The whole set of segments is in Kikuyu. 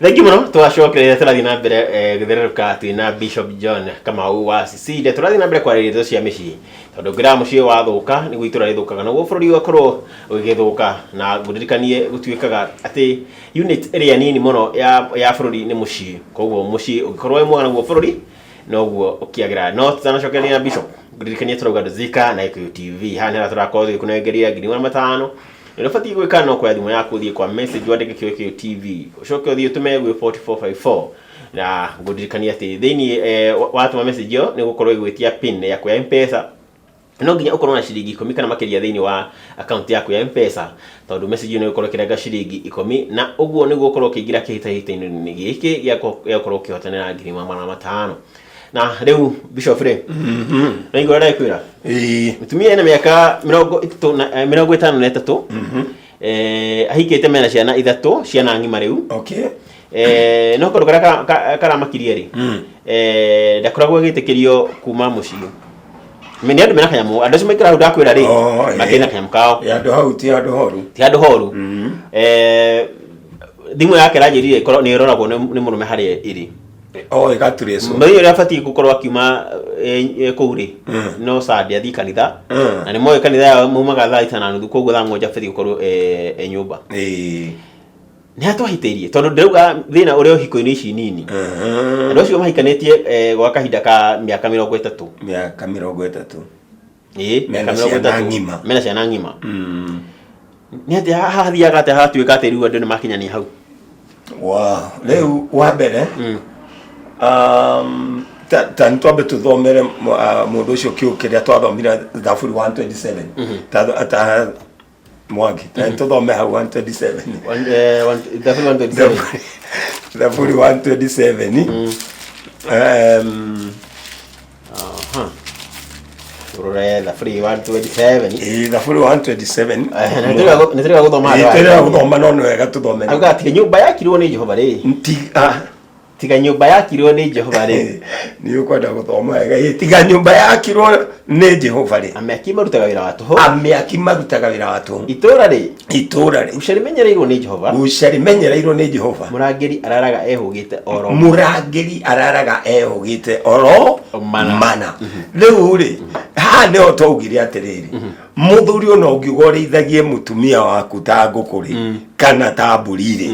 Thengiũ mũno. Twacokereria, tũrathiĩ na mbere gũthererũka twĩna Bishop John Kamau wa Cecilia. Tũrathiĩ na mbere kwarĩrĩria ndeto cia mĩciĩ, tondũ ngĩraga mũciĩ wathũka nĩguo itũra rĩthũkaga, naguo bũrũri ũgakorwo ũgĩgĩthũka. Na ngũririkanie gũtuĩkaga atĩ unit ĩrĩa nini mũno ya bũrũri nĩ mũciĩ. Koguo mũciĩ ũngĩkorwo wĩ mwega, naguo bũrũri noguo ũkĩagĩra. No tutanacokereria na Bishop, ngũririkanie tũrauga Ndũzika na Gĩkũyũ TV. Haha nĩharĩa tũrakorwo tũgĩkũnengeria 1500. Ũrĩa ũbatiĩ gwĩka no kuoya thimũ yaku, ũthiĩ kwa message, wandĩke kiugo Gĩkũyũ TV, ũcoke ũthiĩ ũtũme gwĩ 4454. Na ngũririkania atĩ thĩinĩ watũma message ĩyo, nĩ gũkorwo ĩgwĩtia PIN yaku ya M-Pesa. No nginya ũkorwo na ciringi 10 kana makĩria thĩinĩ wa akaunti yaku ya M-Pesa, tondũ message ĩyo nĩ ĩgũkorwo ĩkĩrenga ciringi 10, na ũguo nĩguo ũkorwo ũkĩingĩra kĩhĩtahĩtano-inĩ gĩkĩ gĩa gũkorwo ũkĩhotanĩra 500,000. Na rĩu Bishop rĩ, no igũrũ ndagĩkwĩra, mũtumia ena mĩaka 33 na 53, ahikĩte, mena ciana ithatũ, ciana ng'ima rĩu. No kaũndũ karĩa karamakirie rĩ, ndakoragwo agĩtĩkĩrio kuma mũciĩ. Nĩ andũ mena kanyamũ, andũ acio maikara hau ndakwĩra rĩ, Oh, makĩrĩ na kanyamũ kao. Ĩ, handũ hau ti handũ horu. Ti handũ horu. Thimũ yake ĩranjĩrire ĩkorwo nĩ ĩroragwo nĩ mũrũme harĩa ĩrĩ. O ĩgaturĩcwo. Mũthenya ũrĩa abatiĩ gũkorwo akiuma kũu rĩ, no Sunday athiĩ kanitha. Na nĩ moĩ kanitha yao maumaga thaa 5:30, koguo thaa 7 abatiĩ gũkorwo e nyũmba. Nĩ hatwahĩtĩirie, tondũ ndĩrauga thĩna ũrĩa ũhiko-inĩ ici nini. Andũ acio mahikanĩtie gwa kahinda ka mĩaka 30. Mĩaka 30. Ĩĩ, Mena mĩaka mĩrongo ciana ĩtatũ. ng'ima. Mena ciana ng'ima. Nĩ atĩa hathiaga atĩa hatuĩka atĩ rĩu andũ nĩ makinyania hau? Wow. Rĩu wa mbere, ta nĩ twambe tũthomere mũndũ ũcio kiugo kĩrĩa twathomire, Thaburi 127. Ta Mwangi, ta nĩ tũthome hau 127. Thaburi 127. Thaburi 127. Rore Thaburi 127. Ĩĩ, Thaburi 127. Nĩ tũrĩga gũthoma Ĩĩ, handũ tũrĩga haha. gũthoma, no nĩ wega tũthome. Auga tiga nyũmba yakirwo nĩ Jehova rĩ. Tiga. Tiga nyũmba yakirwo nĩ Jehova rĩ. Nĩ ũkwenda gũthoma wega. Ĩĩ, tiga nyũmba yakirwo nĩ Jehova rĩ, amĩaki marutaga wĩra wa tũhũ. Amĩaki marutaga wĩra wa tũhũ. Itũũra rĩ, Itũũra rĩ, guca rĩmenyereirwo nĩ Jehova. Guca rĩmenyereirwo nĩ Jehova. Mũrangĩri araraga ehũgĩte oro. Mũrangĩri araraga ehũgĩte oro mana. Mana. Rĩu rĩ, haha nĩho twaugire atĩrĩrĩ, mũthuri ona ũngiuga ũrĩithagie mũtumia waku ta ngũkũ rĩ, kana ta mbũri rĩ,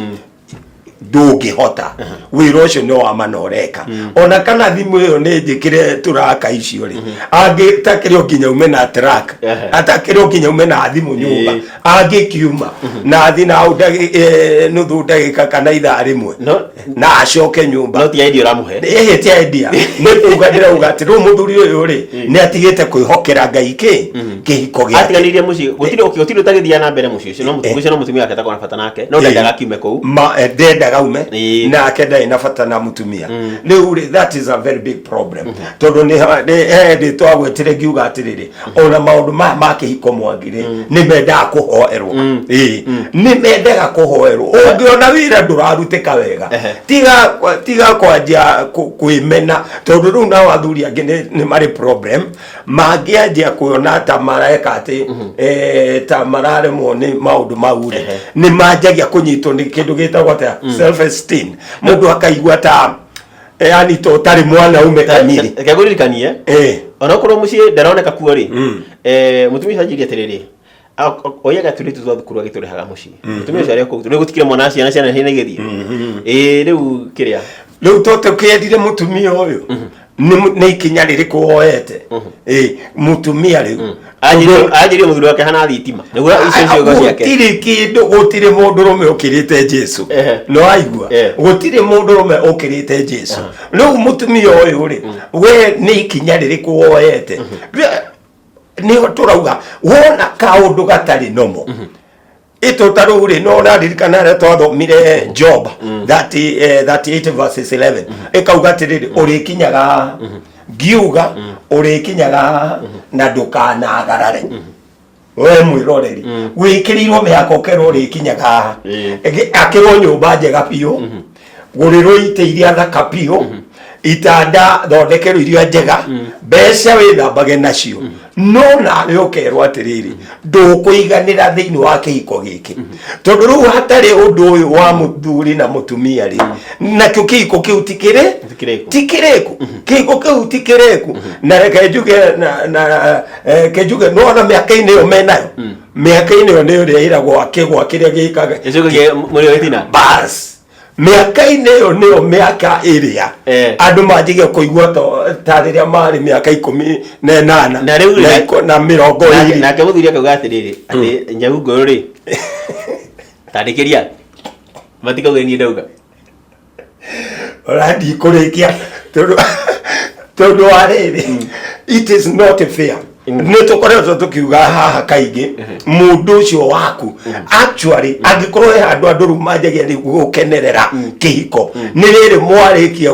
ndũngĩhota. Wĩra ũcio nĩ wa mana ũreka. Ona kana thimũ ĩyo nĩ njĩkĩre tũraka icio rĩ, angĩ takĩrĩ o nginya ume na track, atakĩrĩ o nginya ume na thimũ nyũmba, angĩkiuma na athi na hau nuthu ndagĩka kana ithaa rĩmwe na acoke nyũmba. No ti idea ũramũhe. Ĩhĩ, ti idea, nĩ kuga ndĩrauga atĩ rĩu mũthuri ũyũ rĩ, nĩ atigĩte kwĩhokera Ngai kĩ kĩhiko gĩake. Atiganĩirie mũciĩ, gũtirĩ ũtagĩthiaga na mbere mũciĩ ũcio, no mũtumia ũcio, no mũtumia wake atakorwo na bata nake, no ndendaga akiume kũu. Ma ndendaga ume. Nake ndarĩ na bata na mũtumia rĩu rĩ. That is a very big problem, tondũ nĩ hĩndĩ twagwetire ngiuga atĩrĩrĩ, ona maũndũ maya ma kĩhiko, Mwangi rĩ, nĩ mendaga kũhoerwo. Ĩĩ, nĩ mendaga kũhoerwo. Ũngĩona wĩra ndũrarutĩka wega, tiga kwanjia kwĩmena, tondũ rĩu nao athuri angĩ nĩ marĩ problem, mangĩanjia kuona ta mareka atĩ ta mararemwo nĩ maũndũ mau rĩ, nĩ manjagia kũnyitwo nĩ kĩndũ gĩtagwo atĩa, self esteem. Mũndũ akaigua ta yani to ũtarĩ mwanaume kamiri. Reke ngũririkanie, onokorwo mũciĩ ndaroneka kuo rĩ, mũtumia ũcio anjĩrie atĩrĩrĩ, oigaga tũirĩtu twa thukuru agĩtũrĩhaga mũciĩ. Mũtumia ũcio arĩ o kũu rĩu, gũtikĩrĩ mwana, ciana nĩ igĩthiĩ. Ĩĩ, rĩu kĩrĩa Rĩu to tũkĩendire mũtumia ũyũ nĩ ikinya rĩrĩkũ woete? Ĩ, mũtumia rĩu Anjĩrie mũthuri wake hana thitima nĩguo icio ciugo ciake. Gũtirĩ kĩndũ, gũtirĩ mũndũrũme ũkĩrĩte Jesu. No aigua, gũtirĩ mũndũrũme ũkĩrĩte Jesu. Rĩu mũtumia ũyũ rĩ, we nĩ ikinya rĩrĩkũ woete? Nĩho tũrauga wona kaũndũ gatarĩ nomo ĩtũ ta rĩu rĩ, no ũraririkana harĩa twathomire Job 30, 38 verses 11, ĩkauga atĩrĩrĩ, ũrĩkinyaga ngiuga ũrĩkinyaga na ndũkanagarare. We mwĩroreri wĩkĩrĩirwo mĩhaka, ũkerwo ũrĩkinyaga haha. Akĩrwo nyũmba njega biũ, gũrĩrwo itĩ iria thaka biũ. Itanda thondekerwo iria njega, mbeca wĩthambage nacio, no nawe ũkerwo atĩrĩrĩ, ndũkũiganĩra thĩinĩ wa kĩhiko gĩkĩ, tondũ rĩu hatarĩ ũndũ ũyũ wa mũthuri na mũtumia rĩ, nakĩo kĩhiko kĩu tikĩrĩ Tikĩrĩku. Tikĩrĩku, kĩhiko kĩu tikĩrĩku. Na reke njuge na ke njuge, nĩwona mĩaka-inĩ ĩyo menayo, mĩaka-inĩ ĩyo nĩ ũrĩa ĩragwo akĩgwa kĩrĩa gĩkaga. Gĩcokagia mũrĩo gĩtina. Bas, mĩaka-inĩ ĩyo nĩyo mĩaka ĩrĩa andũ manjagia kũigua ta rĩrĩa marĩ mĩaka 18 Na rĩu na mĩrongo Nake ĩrĩ. Nake mũthuri akauga atĩrĩrĩ, atĩ nyahungo rĩ, tandĩkĩria matikauge niĩ ndauga. Ona ndikũrĩkia tondũ wa rĩrĩ, it is not fair. Nĩ tũkoretwo tũkiuga haha kaingĩ, mũndũ ũcio waku actually, angĩkorwo he handũ andũ rĩu manjagia rĩu gũkenerera kĩhiko, nĩ rĩrĩ mwarĩkia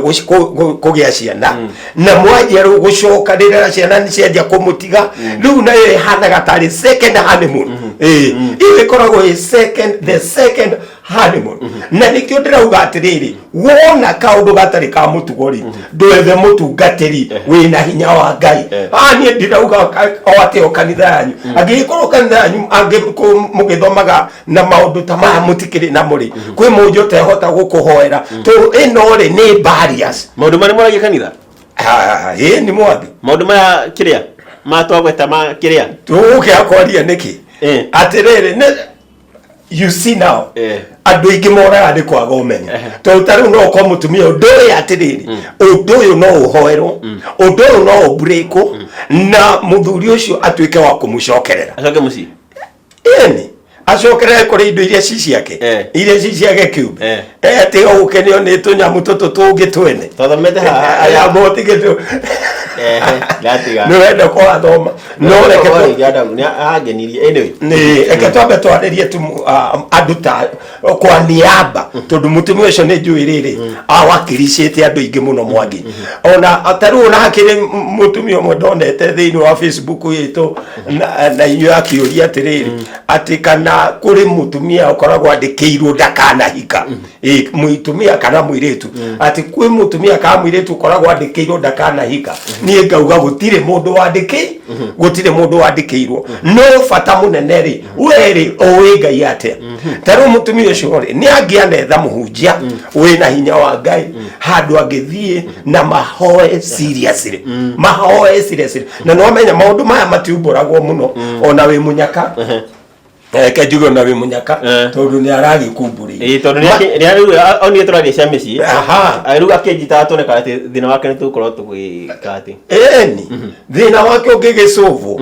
kũgĩa ciana na mwanjia rĩu gũcokanĩrĩra, ciana nĩ cianjia kũmũtiga, rĩu nayo ĩhanaga tarĩ second honeymoon. Ĩĩ, ĩyo ĩkoragwo ĩ second, the second honeymoon. Na nĩkĩo ndĩrauga atĩrĩrĩ, wona kaũndũ gatarĩ ka mũtugo rĩ, ndwethe mũtungatĩri wĩna hinya wa Ngai. Ah, niĩ ndirauga o atĩ o kanitha yanyu, angĩgĩkorwo kanitha yanyu mũgĩthomaga na maũndũ ta maya mũtikĩrĩ namo rĩ, kwĩ mũnjũ ũtehota gũkũhoera, tondũ ĩno rĩ nĩ barriers. Maũndũ marĩa moragia kanitha. Ah, ĩ nĩ mwathi. Maũndũ maya kĩrĩa matwagweta ma kĩrĩa. Tũgũkĩaga kwaria nĩkĩ? Atĩrĩrĩ, nĩ you see now, andũ aingĩ moraga nĩ kwaga ũmenyo, tondũ ta rĩu no ũkorwo mũtumia ũyũ ndũĩ atĩrĩrĩ, ũndũ ũyũ no ũhoerwo, ũndũ ũyũ no ũmburĩkwo na mũthuri ũcio atuĩke wa kũmũcokerera. Acoke mũciĩ. Ĩni, acokerere kũrĩ indo iria ci ciake, iria ci ciake kĩũmbe. Tiga gũkenio nĩ tũnyamũ tũtũ tũngĩ twene. Twathomete haha. Aya motigĩtũ. Ehe, ndatiga. Nĩ wenda kũhathoma, no reke Adamu nĩ angenirie, anyway. Nĩ reke twambe twarĩrie tu andũ ta kwa niaba, tondũ mũtumia ũcio nĩ njũĩ rĩrĩ awakiricĩte andũ aingĩ mũno, Mwangi. Ona ta rĩu ona hakĩrĩ mũtumia ũmwe ndonete thĩinĩ wa Facebook itũ na inyuĩ akĩũria atĩrĩrĩ, atĩ kana kũrĩ mũtumia ũkoragwo andĩkĩirwo ndakanahika. Ĩ, mũtumia kana mũirĩtu, atĩ kwĩ mũtumia kana mũirĩtu ũkoragwo andĩkĩirwo ndakanahika. Niĩ ngauga gũtirĩ mũndũ wandĩkĩ, gũtirĩ mũndũ wandĩkĩirwo, no bata mũnene rĩ, we rĩ ũĩ Ngai atĩa? Ta rĩu mũtumia ũcio rĩ, nĩ angĩanetha mũhunjia wĩna hinya wa Ngai handũ angĩthiĩ na mahoe seriously, mahoe seriously. Na nĩwamenya maũndũ maya matiumbũragwo mũno, ona wĩ mũnyaka. Reke njuge ona wĩ mũnyaka, tondũ nĩ aragĩkumbũrĩire. Ĩĩ, tondũ nĩ rĩu onire tũraria cia mĩciĩ. Rĩu akĩnjitaga tuone kana atĩ thĩna wake nĩ tũgũkorwo tũgĩka atĩ. Ĩni, thĩna wake ũngĩgĩcũvwo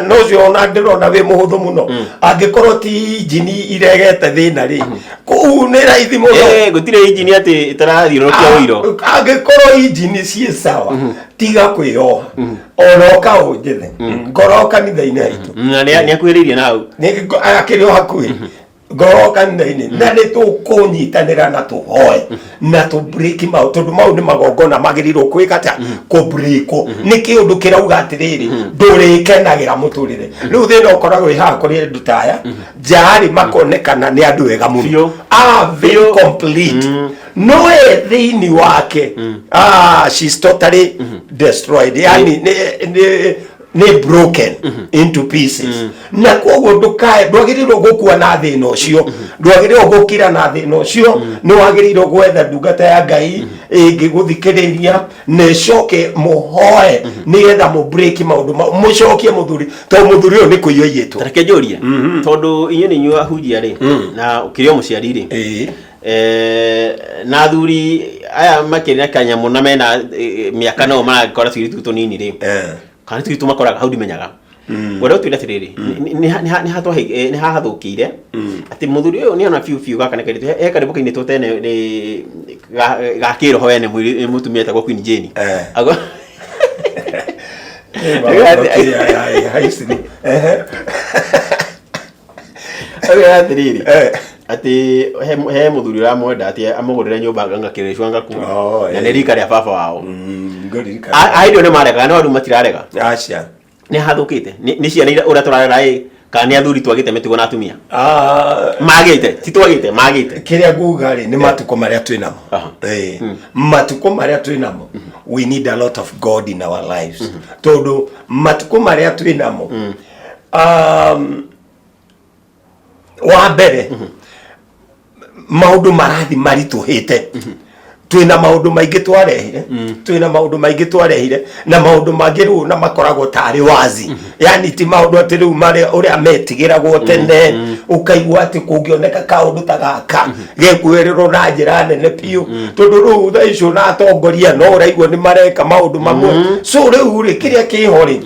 no ũcio ona ndĩrona wĩ mũhũthũ mũno, angĩkorwo ti injini iregete thĩna rĩ, kũu nĩ raithi mũno. Gũtirĩ injini atĩ ĩtarathiũrũrũkia ũiro. Angĩkorwo injini ciĩ sawa, tiga kwĩyoha, ona ũka ũnjethe ngorwo kanitha-inĩ haitũ. Na nĩ akuhĩrĩirie na hau. Akĩrĩ o hakuhĩ, ngorwo kanitha-inĩ na nĩ tũkũnyitanĩra na tũhoe na tũbreki mau, tondũ mau nĩ magongona magĩrĩirwo kwĩka atĩa? Kũbrĩkwo. Nĩ kĩũndũ kĩrauga atĩrĩrĩ, ndũrĩkenagĩra mũtũrĩre. Rĩu thĩna ũkoragwo wĩ haha, kũrĩ andũ ta aya njaarĩ makonekana nĩ andũ ega mũno. Ah, very complete, no e thĩinĩ wake, ah, she's totally destroyed, yani nĩ broken into pieces. Na koguo ndũkae, ndwagĩrĩirwo gũkua na thĩna ũcio, ndwagĩrĩirwo gũkira na thĩna ũcio. Nĩ wagĩrĩirwo gwetha ndungata ya Ngai ĩngĩgũthikĩrĩria na ĩcoke mũhoe nĩgetha mũbreki maũndũ mau, mũcokie mũthuri, tondũ mũthuri ũyũ nĩ kũiywo aiyĩtwo. Reke njũrie, tondũ inyuĩ nĩ inyuĩ ahunjia rĩ, na ũkĩrĩ o mũciari rĩ, na athuri aya makĩrĩ na kanyamũ na mena mĩaka nao maragĩkora tũirĩtu tũnini rĩ, kana tũirĩtu makoraga hau, ndimenyaga wenda ũtwĩre atĩrĩrĩ, nĩ hahathũkĩire atĩ mũthuri ũyũ nĩona biũ biũ gaka nĩ kairĩtu he karĩmbo kainĩtwo tene nĩ ga kĩroho ene mũtumia etagwo Queen Jane. Ehe. Auga atĩrĩrĩ, atĩ he mũthuri ũramwenda atĩ amũgũrĩre nyũmba anga kĩrĩcu anga kuo. Oh, na nĩ rika rĩa baba wao. Ngũririkana. Aithio nĩ marega, no rĩu matirarega. Aca. Nĩ hathũkĩte, nĩ ciana iria ũrĩa tũrarera ĩ, kana nĩ athuri twagĩte mĩtugo na atumia Ah, magĩte, ti twagĩte, magĩte. Kĩrĩa nguga rĩ, nĩ matukũ marĩa twĩ namo. Ĩĩ, matukũ marĩa twĩ namo. We need a lot of God in our lives, tondũ matukũ marĩa twĩ namo, wa mbere maũndũ marathi maritũhĩte. Twĩna maũndũ maingĩ twarehire, twĩna maũndũ maingĩ twarehire, na maũndũ mangĩ rĩu na makoragwo tarĩ wazi, yani ti maũndũ atĩ rĩu marĩa ũrĩa metigĩragwo tene, ũkaigua atĩ kũngĩoneka kaũndũ ta gaka gekuerĩrwo na njĩra nene biũ, tondũ rĩu thaa icio na atongoria no ũraigua nĩ mareka maũndũ mamwe. So rĩu rĩ, kĩrĩa kĩho rĩ,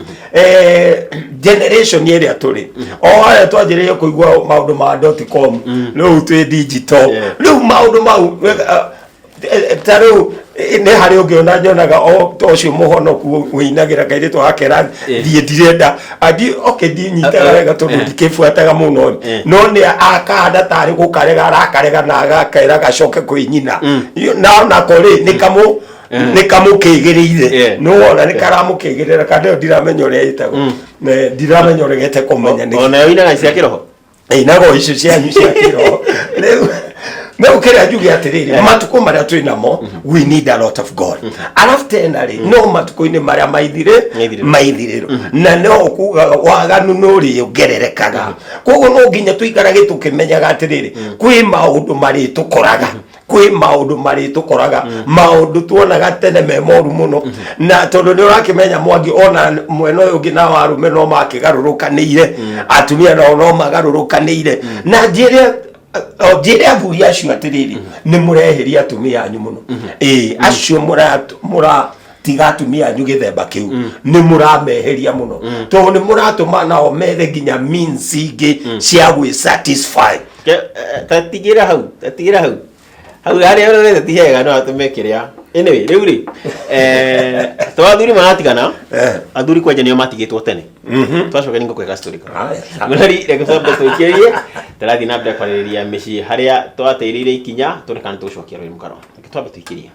generation ĩrĩa tũrĩ, o arĩa twanjĩrĩirie kũigua maũndũ ma .com, rĩu twĩ digital. Rĩu maũndũ mau, ta rĩu nĩ harĩ ũngĩ ona nyonaga o ta ũcio mũhonoku wĩinagĩra kairĩtu gakera thiĩ ndirenda andi, okay, ndinyitaga wega tondũ ndikĩbuataga mũno, no nĩ akahana tarĩ gũkarega arakarega na agakera gacoke kwĩ nyina. Na onako rĩ, nĩ kamũ nĩ kamũkĩgĩrĩire. Nĩwona nĩ karamũkĩgĩrĩra kana ĩyo ndiramenya ũrĩa ĩtagwo. Ndiramenya ũrĩa gete kũmenya nĩ Ona yo inaga cia kĩroho. Inago icio cianyu cia kĩroho. Rĩu kĩrĩa njuge atĩrĩrĩ, matukũ marĩa twĩ namo, we need a lot of God. Arabu tena rĩ, no matukũ-inĩ marĩa maithire Maithirĩro. Maithirĩro, na no kugaga waganu nĩ ũrĩongererekaga. Koguo no nginya tũikarage tũkĩmenyaga atĩrĩrĩ, kwĩ maũndũ marĩtũkoraga, kwĩ maũndũ marĩtũkoraga, maũndũ tuonaga tene me moru mũno. Na tondũ nĩ ũrakĩmenya, Mwangi, ona mwena ũyũ ũngĩ nao arũme no makĩgarũrũkanĩire, atumia nao no magarũrũkanĩire. Na njĩre o njĩre athuri acio atĩrĩrĩ, nĩ mũrehĩria atumia anyu mũno. Ĩĩ, acio mũra tiga atumia anyu gĩthemba kĩu, nĩ mũrameheria mũno, tondũ nĩ mũratũma nao methe nginya means ingĩ cia gwĩ satisfy. Tatigĩra hau, tatigĩra hau hau harĩa ũrorete ti hega, no atũme kĩrĩa. Anyway, rĩu rĩ, to athuri maratigana. Athuri kwanja nĩo matigĩtwo tene. Twacoka nĩ ngũkũhe story. Haya. Mũrori, reke twambe tũikĩrie. Tũrathiĩ na mbere kwarĩrĩria mĩciĩ harĩa twateirĩire ikinya, tuone kana nĩtũgũcokia rũĩ mũkaro. Reke twambe tũikĩrie.